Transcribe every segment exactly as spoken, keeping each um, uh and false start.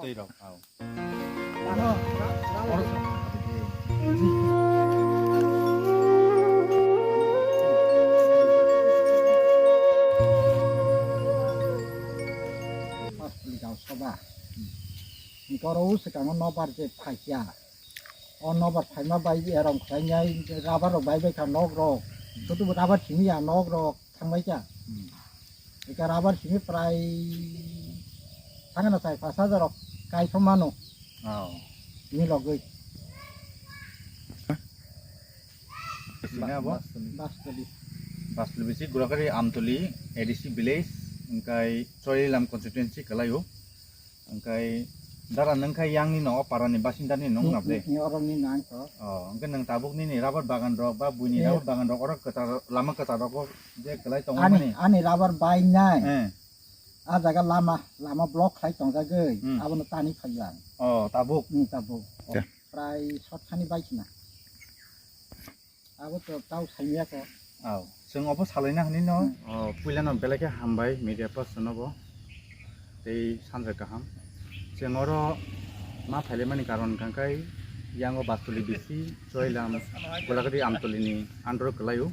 Twi rok, au. Pasli gau soba. Goro swkango nobar je phaikya. O nobar phaima bai erom khlainai rubber rok bai bai kha nok rok. Chutu rubber simi ya nok rok thangbai kha. Hmm. Eka rubber simi prai thangna chai pas hajar rok kai thok mano. Oh. Ni logoi. Sini abo? Bastoli. Bastoli bisi Gulagari Amtoli A D C village, engkai Choilam constituency kalaio. Engkai dara nengkai yang ni no, o para ni basinda ni nong na ble? Ni oro ni nang to. Oh, engke nang tabuk nini rubber bagan rok ba buini rubber bagan rok oro kwchar, lama kwchar rok je kwlai tongo ani, mani? Ani rubber bai nai. Eh. A jaga lama, lama block khlai tongjagwi, hmm, abono tani phaiyo ang. Oh, tabuk? Hmm, tabuk. Ya. Prai sot khani bai khna. Abo to tau saimya ko. Au, chwng obo salaina hwnwi no. Hmm. Oh, puila no belai khe hambai media person no bo. Tei sanjak kaham. Chwng oro ma phailaimani karon kangkai yango Bastuli bisi Choilam Gulagari Amtoli ni under kwlaio.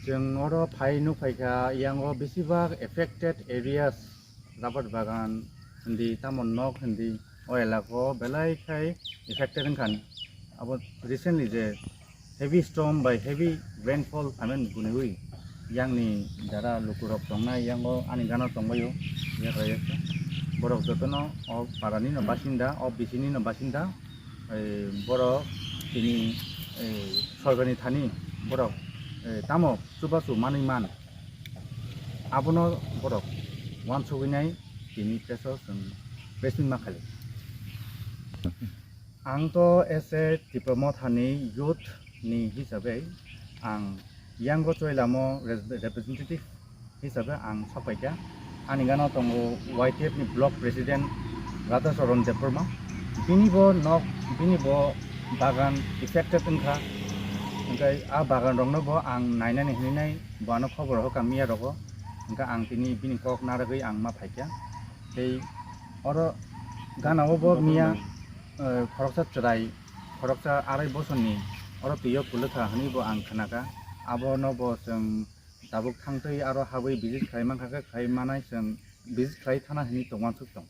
Chwng oro phai nuk phaikha yango besibak affected areas, rubber bagan hindi, tamo nok hindi, o elaka o belai khai affected wngkha. Abo recently je heavy storm bai heavy rainfall phaimani guniwi yangni jara lukurok tongnai yango ani gana tongbaio, yagra yaksa. Borok jotono o parani no basinda, o bisini no basinda, ei, borok tini, ei, sorkarni thani borok, ei, tamo chubachu manwi man. Abono borok uansugwi nai tini press o chwng press meet ma khaio. Ang to as a Tipra Motha ni youth ni hisabe ang yango Choilamo res-, representative hisabe ang sokpaikha. Ani gana tongo Y T F ni block president Radhacharan Debbarma. Bini bo nok, bini bo bagan affected wngkha. Hingke a bagan rokno bo ang nainani hinwi nai, bo ano khobor hoka miya rogo. Hingke ang tini bini kok narwgwi ang ma phaikha. Tei oro gana o bo miya, eh, khoroksa chwrai, khoroksa arai bosorni oro twi o kwlwkha hwnwi bo ang khnakha. Abono bo chwng tabuk thangtwi aro habwi visit khlai mankha khe khlai manai chwng visit khlai thana hinwi tongma thuk tong.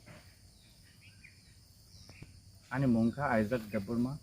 Ani mung kha Isaac Debbarma,